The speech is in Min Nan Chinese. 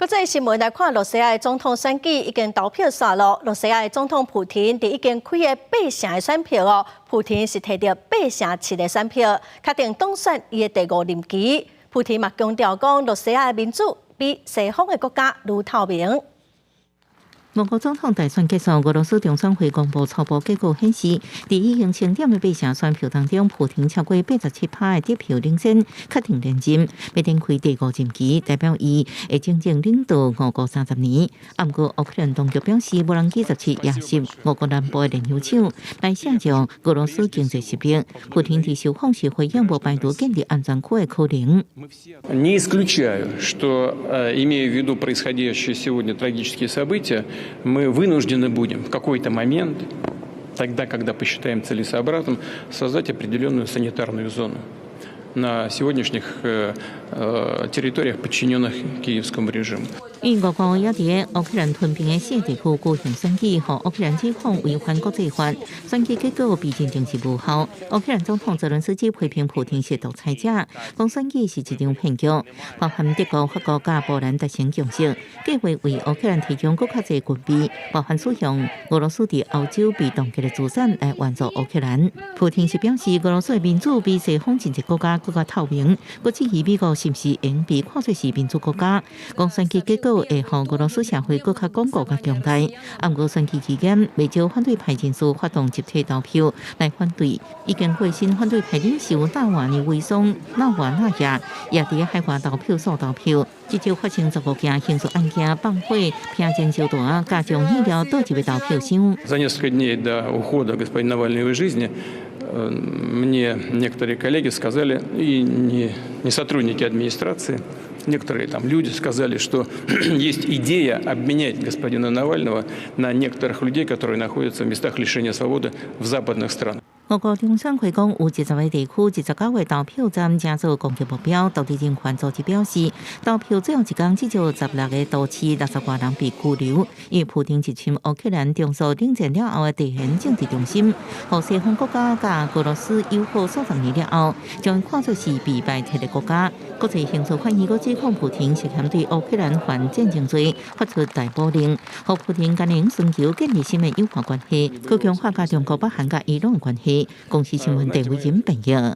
國際新聞來看，露西亞的總統選舉已經投票煞落。露西亞的總統普廷佇已經開的八成的選票哦，普廷是提著8成7的選票，確定當選伊的第五任期。普廷嘛強調講，露西亞的民主比西方的國家愈透明。俄國總統大選結束，俄羅斯中選會公布初步結果顯示，佇已經清點的八成選票當中，普廷超過87%的得票領先，確定連任，欲展開第五任期，代表伊會整整領導俄國30年。毋過，烏克蘭當局表示，無人機17夜襲俄國南部的煉油廠，來射擊俄羅斯經濟實力。普廷佇受訪時回應無排除建立安全區的可能。 Не исключаю, что, имея в виду происходящие сегодня трагические события, мы вынуждены будем в какой-то момент, тогда, когда посчитаем целесообразным, создать определенную санитарную зону на сегодняшних территориях, подчиненных киевскому режиму. 因俄國也佇烏克蘭吞併的四地區舉行選舉，予烏克蘭指控違反國際法，選舉結果被認定是無效。烏克蘭總統澤倫斯基批評普廷是獨裁者，講選舉是一場騙局。包含德國、法國佮波蘭達成共識，計劃為烏克蘭提供閣較濟軍備，包含使用俄羅斯佇歐洲被凍結的資產來援助烏克蘭。普廷是表示，俄羅斯的民主比西方真濟國家閣較透明，閣質疑美國是毋是會被看作是民主國家。講選舉結果會予俄羅斯社會閣較鞏固、較強大。毋過選舉期間，袂少反對派人士發動集體投票來反對。已經過身反對派領袖納瓦尼遺孀納瓦納亞也佇海外投票所投票。至少發生15件刑事案件，放火、劈箭燒彈，佮將燃料倒入投票箱。 За несколько дней до ухода господина Навального из жизни мне некоторые коллеги сказали, и не сотрудники администрации, некоторые там люди сказали, что есть идея обменять господина Навального на некоторых людей, которые находятся в местах лишения свободы в западных странах. 俄國中選會講，有20個地區、29個投票站成做攻擊目標。獨立人權組織表示，投票最後一工至少16個都市60外人被拘留。因為普丁入侵烏克蘭中蘇冷戰了後的地緣政治中心，予西方國家佮俄羅斯友好數十年了後，將看作是被排斥的國家。國際刑事法院閣指控普丁涉嫌對烏克蘭犯戰爭罪，發出逮捕令，予普丁敢若尋求建立新的友好關係，閣強化佮中國、北韓佮伊朗關係。公視新聞鄭偉仁編譯。